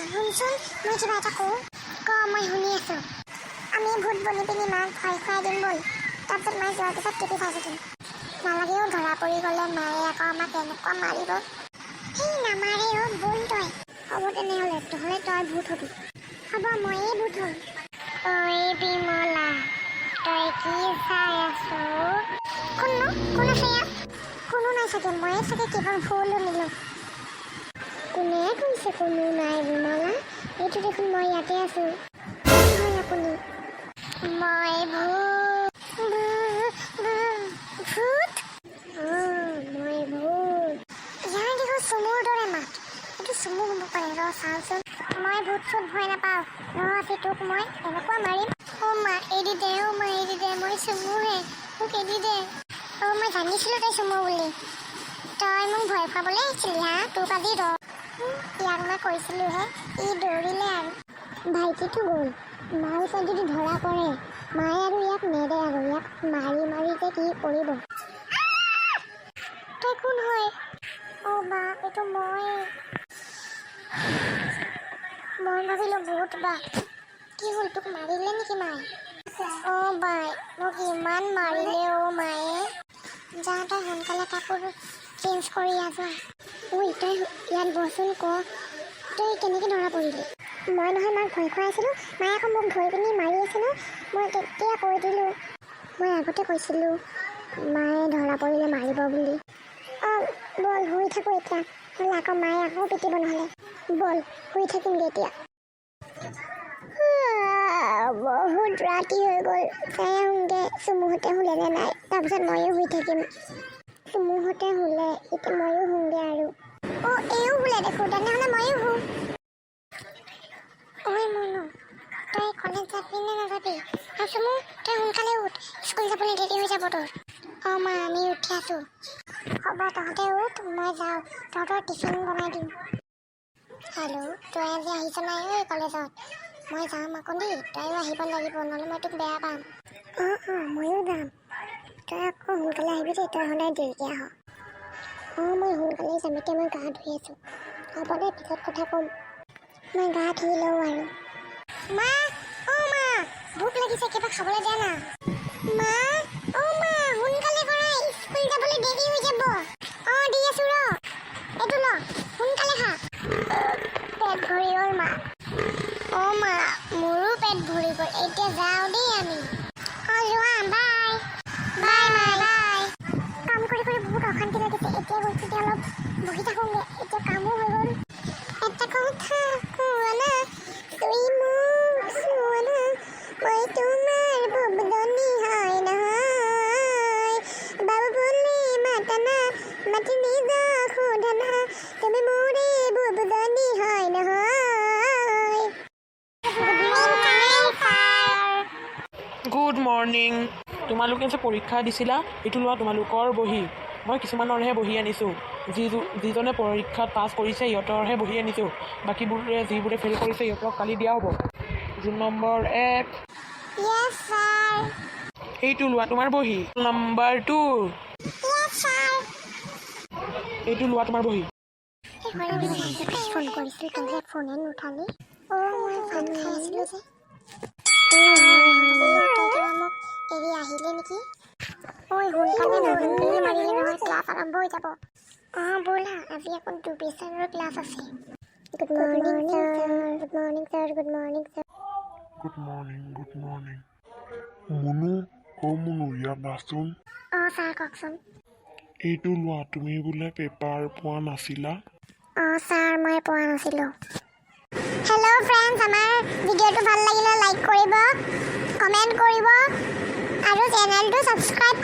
শুনচোন, মই কিবা এটা কওঁ। ক, মই শুনি আছোঁ। আমি ভূত বনি পিনি মাক ভয় খুৱাই দিম ব'ল। তাৰপিছত মায়ে যোৱাৰ পিছত টিভি চাই থাকিম। নালাগেও, ধৰা পৰি গ'লে মায়ে আকৌ আমাক এনেকুৱা মাৰিব। সেই নামাৰে অ', ব'ল তই। হ'ব তেনেহ'লে, নহ'লে তই ভূত হবি। হ'ব, ময়ে ভূত হ'ম। ঐ বিমলা, তই কি চাই আছ? কোননো? কোন আছে ইয়াত? কোনো নাই চাগে, ময়ে চাগে কিবা ভুল শুনিলোঁ। কোনে কৈছে কোনো নাই? বিমলা, এইটো দেখোন মই ইয়াতে আছোঁ। কোন হয় আপুনি? মই ভূত। ভূত? অঁ, মই ভূত। ইয়াৰ দেখোন চুমুৰ দৰে মাত। এইটো চুমু হ'ব পাৰে, ৰ চাওঁচোন। মই ভূত চুত ভয় নাপাওঁ। ৰ আজি তোক মই এনেকুৱা মাৰিম। অ' মা, এৰি দে। অ' মা, এৰি দে। মই চুমুহে, মোক এৰি দে। অ', মই জানিছিলোঁ তই চুমু বুলি। তই মোক ভয় খুৱাবলৈ আহিছিলি হা? তোক আজি ৰ। ইয়াক মই কৈছিলোঁহে, ই দৌৰিলে আৰু। ভাইটিটো গ'ল। মাৰ ওচৰত যদি ধৰা পৰে, মায়ে আৰু ইয়াক নেৰে আৰু ইয়াক মাৰি মাৰি যে কি কৰিব। তই কোন হয়? অ' বা, এইটো মই। মই ভাবিলোঁ ভূত বা। কি হ'ল, তোক মাৰিলে নেকি মায়ে? অ' বাই, মোক ইমান মাৰিলে অ' মায়ে। যা, তই সোনকালে কাপোৰ চেঞ্জ কৰি আহ, যা। ঐ, তই ইয়াত বহচোন। ক, তই কেনেকৈ ধৰা পৰিলি? মই নহয় মাক ভয় খুৱাইছিলোঁ, মায়ে আকৌ মোক ধৰি পিনি মাৰি আছে নহয়। মই তেতিয়া কৈ দিলোঁ। মই আগতে কৈছিলোঁ মায়ে ধৰা পৰিলে মাৰিব বুলি। অঁ, ব'ল শুই থাকোঁ এতিয়া, নহ'লে আকৌ মায়ে আকৌ পিটিব নহ'লে। ব'ল, শুই থাকিমগৈ এতিয়া। বহুত ৰাতি হৈ গ'ল, চাই আহোঁগৈ চুমুহঁতে শুলে নে নাই। তাৰপিছত ময়ো শুই থাকিম। চুমুহঁতে শুলে, এতিয়া ময়ো শুওঁগৈ আৰু। অ', এইও শুলে দেখোঁ, তেনেহ'লে ময়ো শুওঁ। ঐ মুনু, তই কলেজ যাবি নে নাযাবি? আৰু চুমু, তই সোনকালে উঠ, স্কুল যাবলৈ দেৰি হৈ যাব তোৰ। অঁ মা, আমি উঠি আছোঁ। হ'ব, তহঁতে উঠ, মই যাওঁ, তহঁতৰ টিফিন বনাই দিওঁ। হেল্ল', তই আজি আহিছ নাই ঐ কলেজত? মই যাম আকৌ দেই, তয়ো আহিব লাগিব, নহ'লে মই তোক বেয়া পাম। অঁ, ময়ো যাম। তই আকৌ সোনকালে আহিবি দেই, তই সদায় দেৰিকৈ আহ। অঁ, মই সোনকালেই যাম। এতিয়া মই গা ধুই আছোঁ। হ'ব দে, পিছত কথা ক'ম। মই গা ধুই লওঁ আৰু। মা, অ' মা, ভোক লাগিছে, কিবা খাবলৈ দিয়া না। মা, অ' মা, সোনকালে কৰা, স্কুল যাবলৈ দেৰি হৈ যাব। অঁ, দি আছোঁ ৰ। এইটো ল, সোনকালে খা। পেট ভৰি গ'ল মা। অ' মা, মোৰো পেট ভৰি গ'ল। এতিয়া যাওঁ দেই আমি। অঁ, যোৱা। বাই বাই মা, বাই। কাম কৰি কৰি বহুত অশান্তি লাগিছে। এতিয়া গৈছোঁ, এতিয়া অলপ বহি থাকোঁগৈ। এতিয়া কামো হৈ গ'ল। এটা কথা কোৱা না, তুমি মোক চোৱা না, মই তোমাৰ বুবদনী হয় নহয়? বাবু বুলি মাতা না, মাতি নিজক সোধা না, তুমি মোৰে বুবদনী হয় নহয়? Good morning, sir. Good morning. তোমালোকে যে পৰীক্ষা দিছিলা, এইটো লোৱা তোমালোকৰ বহী। মই কিছুমানৰহে বহী আনিছোঁ। যিজনে পৰীক্ষাত পাছ কৰিছে, সিহঁতৰহে বহী আনিছোঁ। বাকীবোৰে, যিবোৰে ফেইল কৰিছে, সিহঁতক কালি দিয়া হ'ব। Roll number 1। Yes, sir. এইটো লোৱা তোমাৰ বহী। Number 2। Yes, sir. এইটো লোৱা তোমাৰ বহী। ফোন কৰিছিল, তই যে ফোনে নুঠালি। অ', মই ভাত খাই আছিলোঁ যে। তই কিবা মোক এৰি আহিলি নেকি? ঐ, সোনকালে না, বেল মাৰিলে নহয়, ক্লাছ আৰম্ভ হৈ যাব। অঁ, ব'লা, আজি আকৌ ডুবি ছাৰৰ ক্লাছ আছে। Good morning, sir. Good morning, sir. Good morning, sir. Good morning, good morning. Munu, অ' মুনু, ইয়াত আহচোন। অঁ ছাৰ, কওকচোন। এইটো লোৱা, তুমি বোলে পেপাৰ পোৱা নাছিলা? অঁ ছাৰ, মই পোৱা নাছিলোঁ। হেল্ল' ফ্ৰেণ্ডছ, আমাৰ ভিডিঅ'টো ভাল লাগিলে লাইক কৰিব, কমেণ্ট কৰিব আৰু চেনেলটো ছাবস্ক্ৰাইব